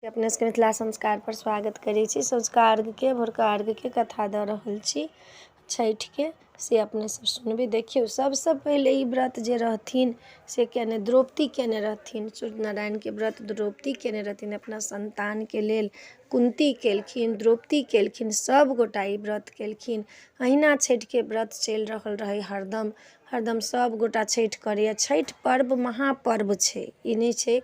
अपने सबके मिथिला संस्कारपर स्वागत करै छी। सँझुका अर्घ्यके, भोरका अर्घ्यके कथा दऽ रहल छी छठिके, से अपने सब सुनबै। देखियौ, सबसँ पहिले ई व्रत जे रहथिन से केने द्रौपदी केने रहथिन। सूर्य नारायणके व्रत द्रौपदी केने रहथिन अपना सन्तानके लेल। कुन्ती केलखिन, द्रौपदी केलखिन, सब गोटा ई व्रत केलखिन। अहिना छठिके व्रत चलि रहल रहै। हरदम हरदम सब गोटा छठि करैये। छठि पर्व महापर्व छै। ई नहि छै,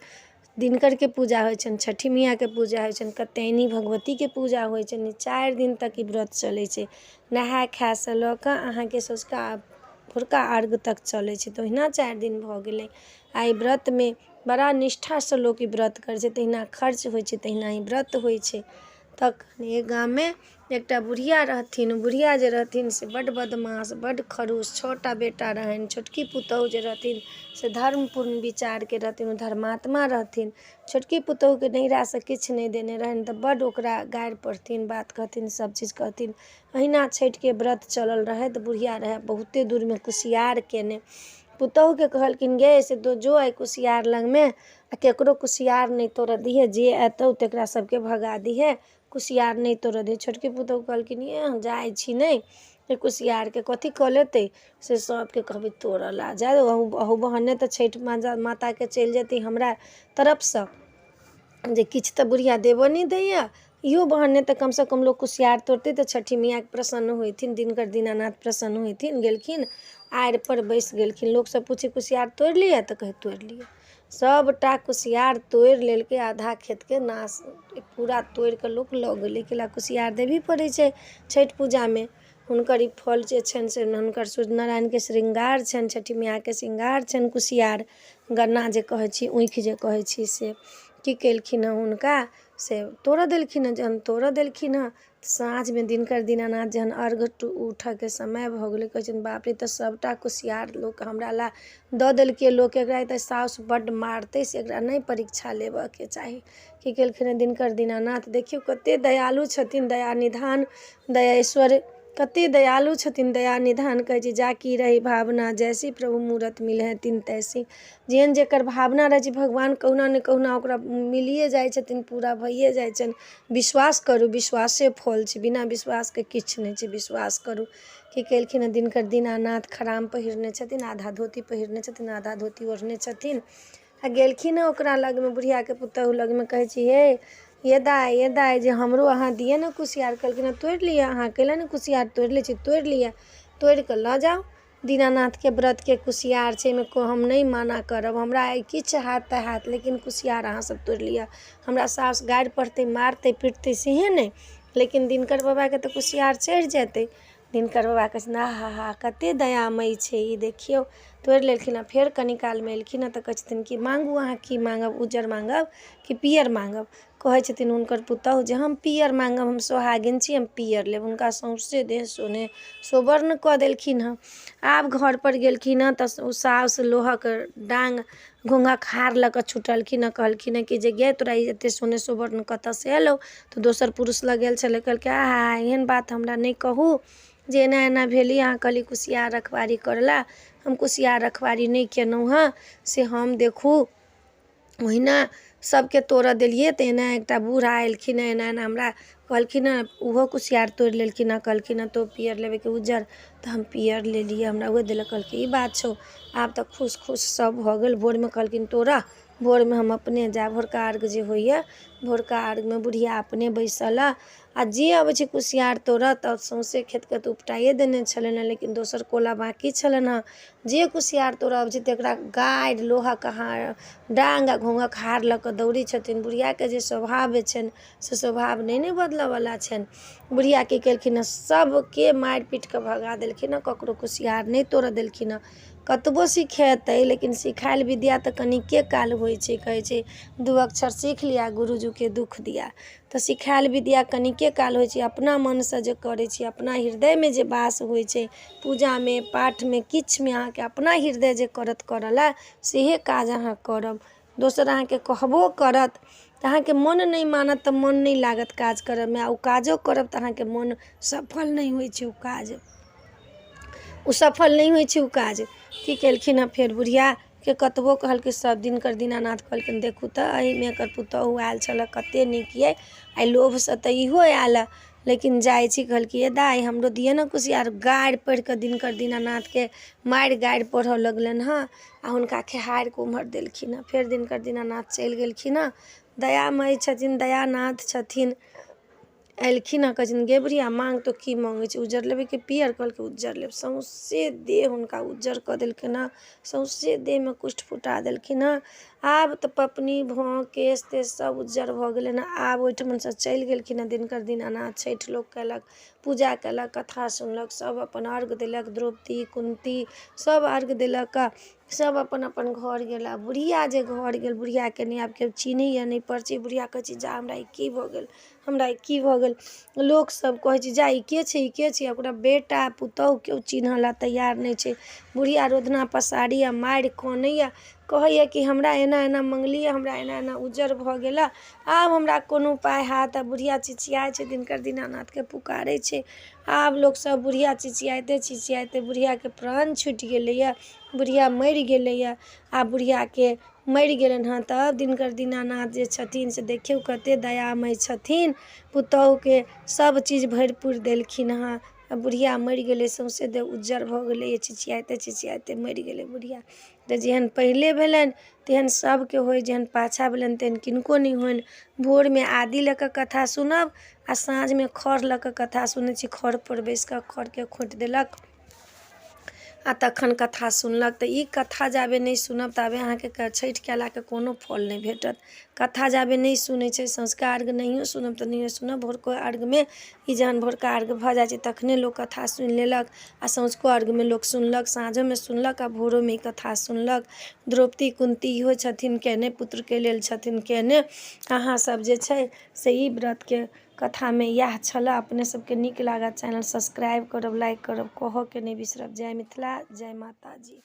दिनकरके पूजा होइ छनि, छठि मैयाके पूजा होइ छनि, कत्यायनी भगवतीके पूजा होइ छनि। 4 दिन तक ई व्रत चलै छै। नहाय खायसँ लऽ कऽ अहाँके सँझुका भोरका अर्घ तक चलै छै, तऽ ओहिना 4 दिन भऽ गेलै। आ एहि व्रतमे बड़ा निष्ठासँ लोक ई व्रत करै छै। तहिना खर्च होइ छै, तहिना ई व्रत होइ छै। तखन एक गाममे एकटा बुढ़िया रहथिन। ओ बुढ़िया जे रहथिन से बड्ड बदमाश, बड्ड खड़ूस। छओ टा बेटा रहनि। छोटकी पुतोहु जे रहथिन से धर्मपूर्ण विचारके रहथिन, ओ धर्मात्मा रहथिन। छोटकी पुतोहुके नैहरासँ किछु नहि देने रहनि, तऽ बड्ड ओकरा गारि पढ़थिन, बात कहथिन, सभचीज कहथिन। अहिना छठिके व्रत चलल रहै, तऽ बुढ़िया रहै बहुते दूरमे कुसियार कयने। पुतोहुके कहलखिन, गे, से तोँ जो एहि कुसियार लगमे आ ककरो कुसियार नहि तोड़य दिहेँ। जे अयतौ तकरा सभके भगा दिहेँ, कुसियार नहि तोड़ऽ दिहेँ। छोटकी पुतोहु कहलखिन, एह, हम जाइ छी नहि जे कुसियारके कथी कऽ लेतै, से सभके कहबै तोड़ऽ लए जाय। अहू बहाने तऽ छठि माताके चलि जेतै हमरा तरफसँ, जे किछु तऽ बुढ़िया देबो नहि दैए। इहो बहाने तऽ कमसँ कम लोक कुसियार तोड़तै, तऽ छठि मैया प्रसन्न होथिन, दिनकर दीनानाथ प्रसन्न होथिन। गेलखिन, आड़िपर बैसि गेलखिन। लोकसभ पूछै, कुसियार तोड़ि लिअ? तऽ कहै, तोड़ि लिअ। सभटा कुसियार तोड़ि लेलकै। आधा खेतके नाश पूरा तोड़ि कऽ लोक लऽ गेलै। कैला कुसियार देबही पड़ै छै छठि पूजामे। हुनकर ई फल जे छनि से हुनकर सूर्य नारायणके श्रृंगार छनि, छठि मैयाके श्रृंगार छनि कुसियार, गन्ना जे कहै छी, ऊखि जे कहै छी। से की केलखिन हँ, हुनका से तोड़ऽ देलखिन हँ। जहन तोड़ऽ देलखिन हँ, साँझमे दिनकर दीनानाथ जहन अर्घ उठऽके समय भऽ गेलै, कहै छथिन, बाप रे, तऽ सभटा कुसियार लोक हमरा लए दऽ देलकै लोक। एकरा तऽ साउस बड्ड मारतै, से एकरा नहि परीक्षा लेबऽके चाही। की केलखिन हँ दिनकर दीनानाथ? देखियौ, कते दयालु छथिन, दया निधान दयेश्वर, कते दयालु छथिन दया निधान। कहै छै, जाकी रही भावना जैसी, प्रभु मूरत मिले है तिन तैसी। जेहन जकर भावना रहै छै, भगवान कहुना ने कहुना ओकरा मिलिए जाइ छथिन, पूरा भइए जाइ छनि। विश्वास करू, विश्वासे फल छै। बिना विश्वासके किछु नहि छै। विश्वास करू। की केलखिन हँ दिनकर दीनानाथ? खराम पहिरने छथिन, आधा धोती पहिरने छथिन, आधा धोती ओढ़ने छथिन आ गेलखिन हँ ओकरा लगमे, बुढ़ियाके पुतहु लगमे। कहै छै, हे ये दाइ, ये दाइ, जे हमरो अहाँ दिअ ने कुसियार। कहलखिन हँ, तोड़ि लिअ। अहाँ कैला ने कुसियार तोड़ि लै छी? तोड़ि लिअ, तोड़ि कऽ लऽ जाउ। दीनानाथके व्रतके कुसियार छै, एहिमे हम नहि मना करब। हमरा आइ किछु हैत तऽ हैत, लेकिन कुसियार अहाँसभ तोड़ि लिअ। हमरा सासु गारि पढ़तै, मारतै पिटतै, सेहे नहि, लेकिन दिनकर बाबाके तऽ कुसियार चढ़ि जेतै। दिनकर बाबा कहै छथिन, आहा हा, कतेक दयामयी छै ई, देखियौ। तोड़ि लेलखिन। आ फेर कनि कालमे एलखिन हँ, तऽ कहै छथिन कि माँगू, अहाँ की माँगब? उज्जर माँगब कि पीयर माँगब? कहै छथिन हुनकर पुतहु जे हम पीयर माँगब, हम सोहागिन छी, हम पीयर लेब। हुनका सौँसे देह सोने सोबर्ण कऽ देलखिन हँ। आब घरपर गेलखिन हँ, तऽ ओ साउस लोहक डाँग घोँघाक हार लऽ कऽ छुटलखिन हँ। कहलखिन हँ कि जे गे, तोरा ई एतेक सोने सोबर्ण कतऽसँ एलौ? तऽ दोसर पुरुष लग गेल छलै। कहलकै, आहा, एहन बात हमरा नहि कहू जे एना एना भेली। अहाँ कहली कुसियार रखवारी करऽ लए, हम कुसियार रखवारी नहि केलहुँ हँ। से हम देखू ओहिना सभके तोड़ऽ देलियै, तऽ एना एकटा बूढ़ा एलखिन हँ, एना एना हमरा कहलखिन हँ। ओहो कुसियार तोड़ि लेलखिन हँ। कहलखिन हँ, तोँ पीयर लेबै कि उज्जर? तऽ हम पीयर लेलियै, हमरा उएह देलक। कहलकै, ई बात छौ? आब तऽ खुश खुश सभ भऽ गेल। भोरमे कहलखिन, तोड़ह, भोरमे हम अपने जायब। भोरका अर्घ जे होइए, भोरका अर्घमे बुढ़िया अपने बैसल आ जे अबै छै कुसियार तोड़ऽ, तऽ सौँसे खेतके तऽ उपटाइए देने छलनि हेँ, लेकिन दोसर कोला बाँकी छलनि हेँ। जे कुसियार तोड़ऽ अबै छै, तकरा गारि लोहाके डाँग आ घोघक हार लऽ कऽ दौड़ै छथिन। बुढ़ियाके जे स्वभाव छनि, से स्वभाव नहि ने बदलयवला छनि। बुढ़िया की केलखिन हँ? सभके मारि पीट कऽ भगा देलखिन हँ, ककरो कुसियार नहि तोड़ऽ देलखिन हँ। कतबो सिखेतै, लेकिन सिखायल विद्या तऽ कनिके काल होइ छै। कहै छै, दू अक्षर सीख लिअ, गुरुजीके दुःख दिअ। तऽ सिखायल विद्या कनिके काल होइ छै। अपना मनसँ जे करै छी, अपना हृदयमे जे वास होइ छै, पूजामे, पाठमे, किछुमे अहाँके अपना हृदय जे करत करय लए, सएह काज अहाँ करब। दोसर अहाँके कहबो करत तऽ अहाँके मन नहि मानत, तऽ मन नहि लागत काज करयमे। आ ओ काजो करब तऽ अहाँके मन सफल नहि होइ छै, ओ काज ओ सफल नहि होइ छै ओ काज। की केलखिन हँ फेर बुढ़िया? के कतबो कहलकै सब दिनकर दीनानाथ कहलखिन देखू तऽ एहिमे एकर पुतोहु आयल छलऽ कते नीक अइ आइ लोभसँ तऽ इहो आयल हँ लेकिन जाइ छी कहलकै ये दाइ हमरो दिअ ने कुसियार। गारि पढ़ि कऽ दिनकर दीनानाथके मारि गारि पढ़ऽ लगलनि हँ आ हुनका खेहारि कऽ उम्हर देलखिन हँ। फेर दिनकर दीनानाथ चलि गेलखिन हँ। दयामय छथिन, दयानाथ छथिन, एलखिन हँ, कहै छथिन गे बुढ़िया माँग तऽ की मँगै छी, उज्जर लेबै कि पियर? कहलकै उज्जर लेब। सौँसे देह हुनका उज्जर कऽ देलखिन हँ, सौँसे देहमे कुष्ठ फुटा देलखिन हँ। आब तऽ पपनी भौँ केश तेश सब उज्जर भऽ गेलनि हँ। आब ओहिठमनसँ चलि गेलखिन हँ दिनकर दीनानाथ। छठि लोक कयलक, पूजा कयलक, कथा सुनलक, सब अपन अर्घ देलक, द्रौपदी कुन्ती सब अर्घ देलक, सब अपन अपन घर गेल। आ बुढ़िया जे घर गेल, बुढ़ियाके नहि आब केओ चिन्हैए नहि परिचय। बुढ़िया कहै छै जा हमरा ई की भऽ गेल, हमरा ई की भऽ गेल। लोकसभ कहै छै जा ई के छै, ई के छै। ओकरा बेटा पुतोहु केओ चिन्हऽ लए तैयार नहि छै। बुढ़िया रोदना पसारी आ मारि कनैए, कहैए कि हमरा एना एना मङ्गलियै, हमरा एना एना उज्जर भऽ गेल, आब हमरा कोनो उपाय हैत। आ बुढ़िया चिचियाइ छै, दिनकर दीनानाथके पुकारै छै। आब लोकसभ बुढ़िया चिचियाइते चिचियाइते बुढ़ियाके प्राण छुटि गेलैए, बुढ़िया मरि गेलैए। आ बुढ़ियाके मरि गेलनि हँ तब दिनकर दीनानाथ जे छथिन से देखियौ कते दयामय छथिन, पुतोहुके सभ चीज भरि पुरि देलखिन हँ। आ बुढ़िया मरि गेलै, सौँसे देह उज्जर भऽ गेलै, चिचियाइते चिचियाइते मरि गेलै बुढ़िया। तऽ जेहन पहिले भेलनि तेहन सभके होय, जेहन पाछाँ भेलनि तेहन किनको नहि होनि। भोरमे आदि लऽ कऽ कथा सुनब आ साँझमे खर लऽ कऽ कथा सुनै छी। खरपर बैसि कऽ खरके खोँटि देलक आ तखन कथा सुनलक। तऽ ई कथा जाबे नहि सुनब ताबे अहाँके छठि कयलाके कोनो फल नहि भेटत। कथा जाबे नहि सुनै छै, सँझुका अर्घ नहियो सुनब तऽ नहियो सुनब। भोरको अर्घमे ई जहन भोरका अर्घ भऽ जाइ छै तखने लोक कथा सुनि लेलक आ सँझुको अर्घमे लोक सुनलक, साँझोमे सुनलक आ भोरोमे ई कथा सुनलक। द्रौपदी कुन्ती इहो छथिन केने पुत्रके लेल छथिन केने। अहाँ सब जे छै से ई व्रतके कथामे इएह छलऽ। अपने सबके नीक लागत चैनल सब्सक्राइब करब, लाइक करब, कहऽके नहि बिसरब। जय मिथिला, जय माताजी।